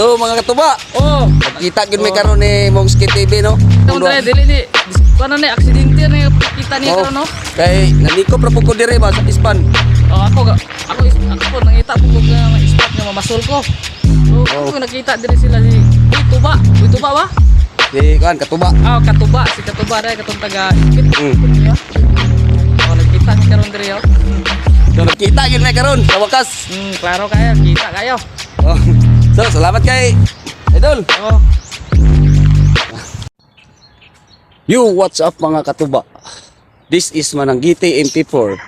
So mga katuba, Oh, nagkita gyud may karon ni Mongski TV, no? Itong dre dili ni kuno ni aksidente ni kita ni Oh, karon, no. kay nalikop ra pud ko dire ba sa ispan. Oh, ako ako ako po nangita po ko nga may spot nga mamasol ko. So, Oh. ako nakita diri sila si Uy, Tuba. Uy, Tuba ba? Si kuan katuba. Ah, Katuba, si Katuba dai katong taga Ipit. Oh, nagkita ni karon diri, oh. So nagkita gyud may karon sa wakas. Klaro kayo, kita kayo. Oh. So salamat kay Idol. Oh. Yo, what's up mga katuba? This is Mananggiti MP4.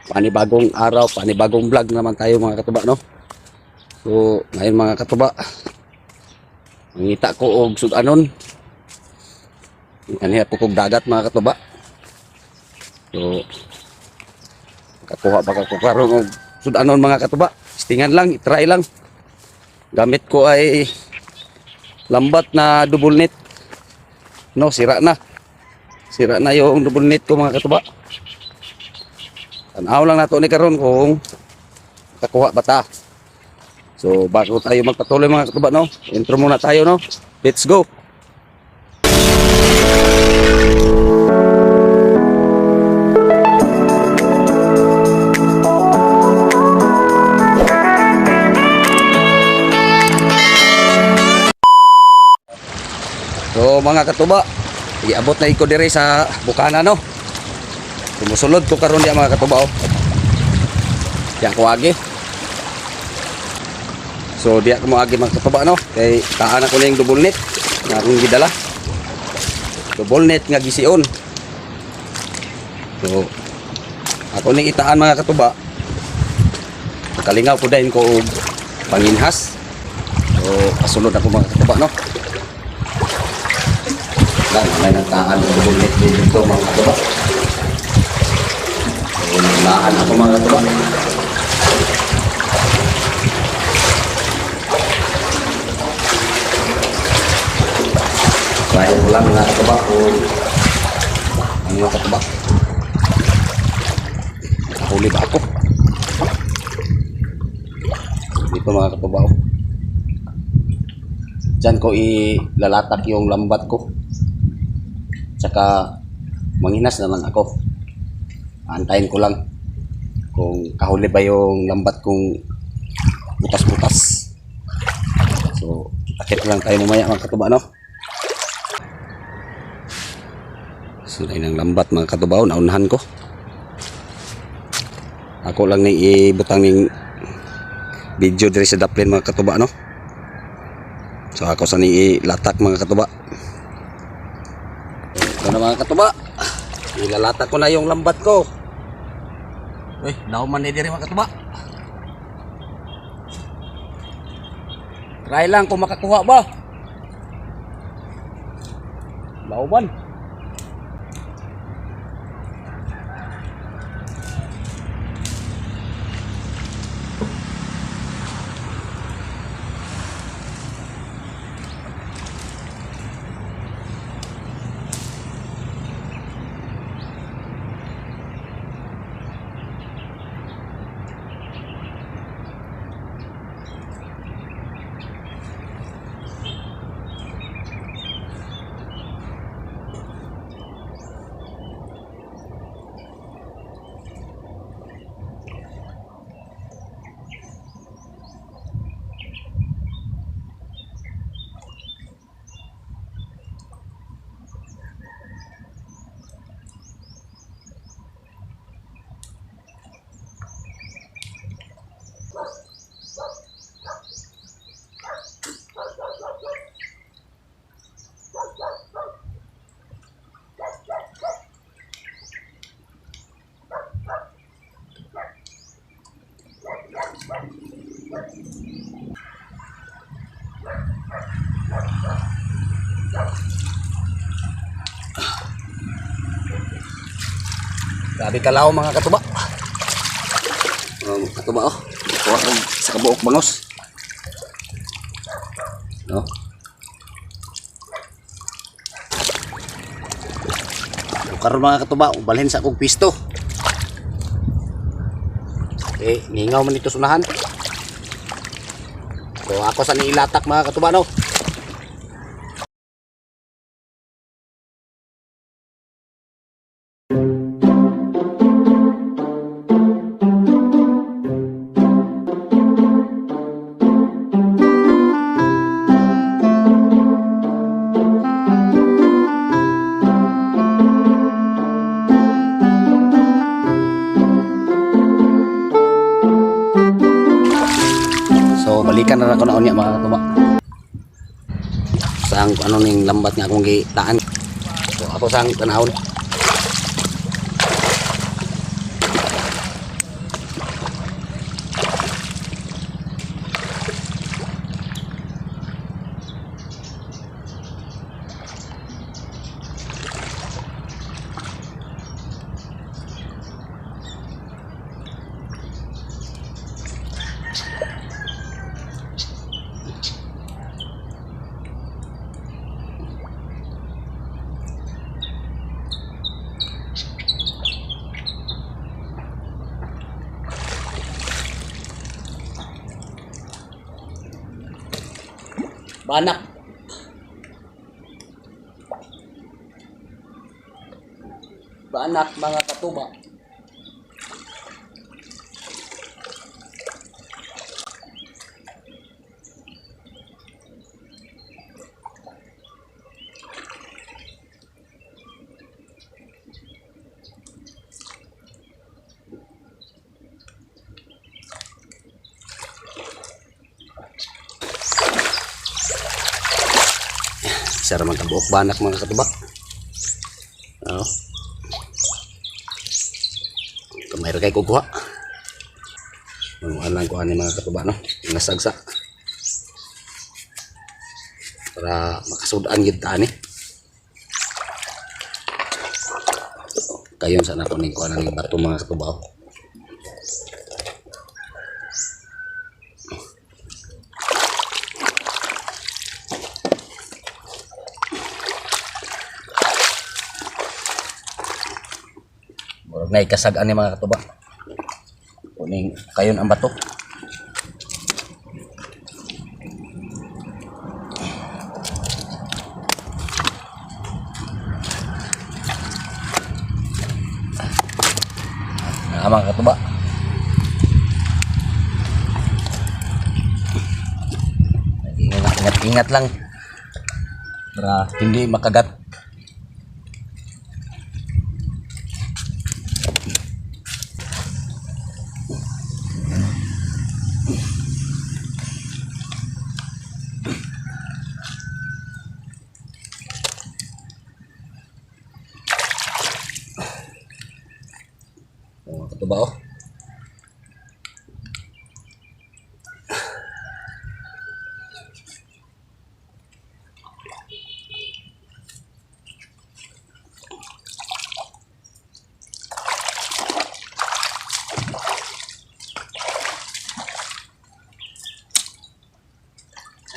Panibagong araw, panibagong vlog naman tayo mga katuba, no? So, ngayon mga katuba, mangita ko og sudanon. Kaniya po kog dagat mga katuba. So, kakuha ba ko karon og sudanon mga katuba? Stingan lang, try lang. Gamit ko ay lambat na double net. No, sira na. Sira na yung double net ko mga katuba. Tanaw lang nato ni karon kung kakuha ba ta. So bago tayo magpatuloy mga katuba, no, intro muna tayo, no. Let's go. So mga katuba, iabot na iko dire sa bukana, no. Sumusulod ko karon diya mga katuba, oh. Diya ko agi. So diya ko moagi mga katuba, no. Kay taan ako ning double net nga akong gidala. Double net nga gision. So ako ning itaan mga katuba. Kalingaw ko dayon ko og panginhas. So pasulod ako mga katuba, no. Lang, may nagtaan ng double net dito mga katuba. So, naglaan ako mga katuba. Try ko lang mga katuba kung ano mga katuba. Nakahuli ba ako? Dito mga katuba, oh. Diyan ko ilalatak yung lambat ko. Tsaka manginas naman ako. Antayin ko lang kung kahuli ba yung lambat kong butas-butas. So, akit lang tayo mamaya mga katuba, no? So, dahil ng lambat mga katuba, oh, naunahan ko. Ako lang ni ibutang ning video diri sa daplin mga katuba, no? So, ako sa ni ilatak mga katuba. Ito na mga katuba. Ilalata ko na yung lambat ko. Uy, nauman ni diri mga katuba. Try lang kung makakuha ba. Lauman. Grabe kalaw mga katuba. Oh, mga katuba, oh. Kuha ko sa kabuok bangos. No. So, karon mga katuba, ubalhin sa akong pisto. Eh, ningaw man ito sunahan. So ako sa nilatak, mga katuba, no. So balikan na ko na unya, mga katuba. Sa ang ano ning lambat nga akong gitaan. So ako sang tanahon. Banak. Banak, mga katuba. Isa ra man kabuok banak, mga katuba. Oo. Kamay ra kay kukuha. Mamuan lang ko ani, mga katuba, no. Nasagsa. Para makasudan gid ta ani. Kayon sa nato ning kuan ning bato, mga katuba, oh. Murag na ikasag ani, mga katuba. Kuning kayon ang bato. Ah, mga katuba. Ingat, ingat, ingat lang. Para hindi makagat. Mga katuba, oh.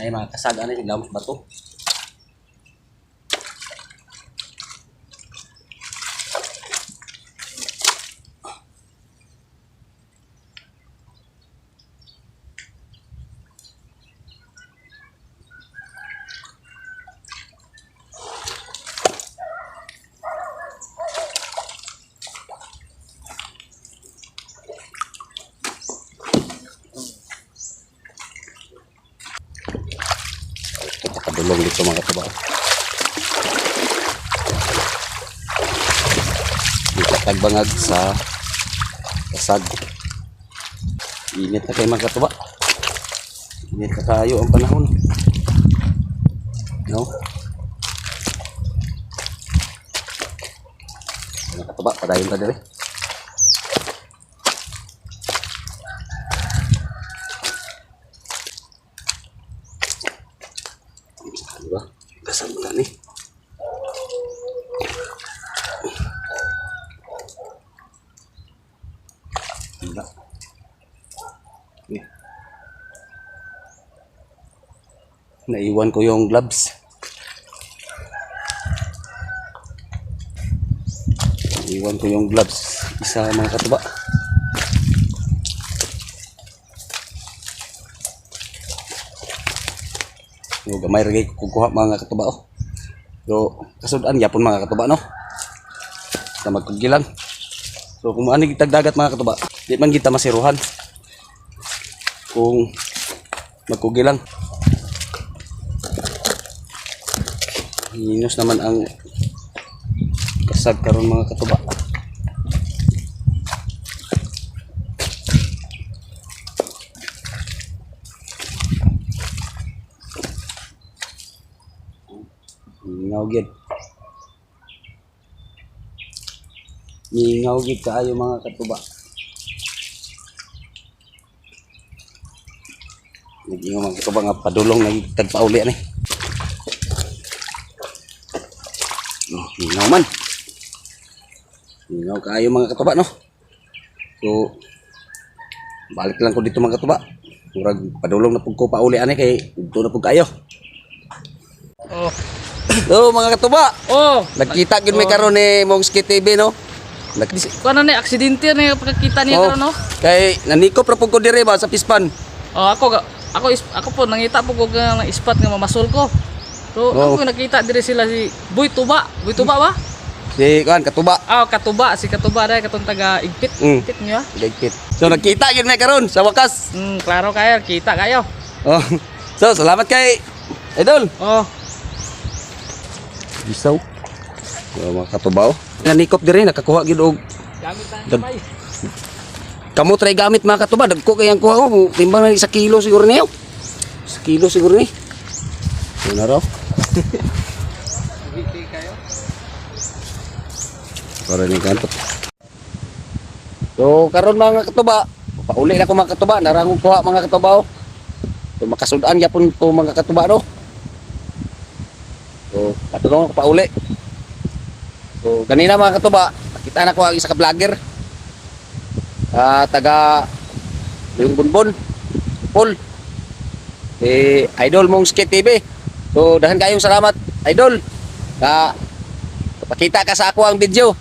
Ay, mga kasaga na yung bato. Nakadulong dito, mga katuba. Dito tagbangag sa kasag. Init na kayo, mga katuba. Init na kayo ang panahon. No? Mga katuba, padayon ta diri. Diba? Kasag na ni. Wala. Eh. Naiwan ko yung gloves. Naiwan ko yung gloves. Isa, mga katuba. So, gamay ra gyud kukuha, mga katuba, oh. So, kasud-an gyapon, mga katuba, no. Sa magkugilan. So, kung maani kitag dagat, mga katuba, di man kita masiruhan. Kung magkugilang. Minus naman ang kasag karon, mga katuba. Mingaw gyud. Mingaw gyud kaayo, mga katuba. Nag-ingaw, mga katuba, nga padulong na tagpauli ani. Oh, mingaw man. Mingaw kaayo, mga katuba, no. So balik lang ko dito, mga katuba. Murag padulong na pug ko pauli ani kay dito na pug kaayo. Oh. So mga katuba, Oh. nagkita gyud may karon ni Mongski TV, no. Nag Kuan na ni aksidente na yung pagkakita niya Oh, karon, no. kay nanikop ra pug ko dire ba sa pispan. Oh, ako po nangita po ko nga ng ispat nga mamasol ko. So, Oh. ako nakita dire sila si Boy Tuba. Boy Tuba ba? Si kuan katuba. Ah, Katuba, si Katuba dai katong taga Igpit. Igpit niya. Ligpit. So nagkita gyud may karon sa wakas. Klaro kayo, kita kayo. Oh. So salamat kay Idol. Oh, Gisaw. So, mga katubaw. Nanikop dire nakakuha gyud og gamit tayo kamay. Kamo try gamit, mga katuba, dagko kay ang kuha ko, timbang na isa kilo siguro niyo. Isa kilo siguro ni. Ano na raw? Gigi kayo. Para ni kantot. So karon, mga katuba, pauli na ko, mga katuba, narangong kuha, mga katuba, oh. So makasudan gyapon ko, mga katuba, no. So patulong ako pauli. So ganina, mga katuba, nakita na ko ang isa ka vlogger. Ah, taga yung Bunbon. Paul. Eh, Idol mong Skate TV. So dahan kayong salamat, Idol. Ka pakita ka sa ako ang video.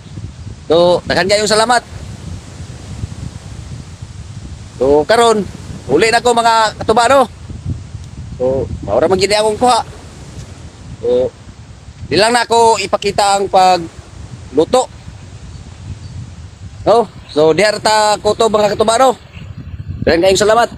So, daghan kayong salamat. So, karon, uli na ko, mga katuba, no. So, maura man gid akong kuha. So, di lang na ako ipakita ang pagluto. No? So, diha ra ta ko to, mga katuba, no. Daghan kayong salamat.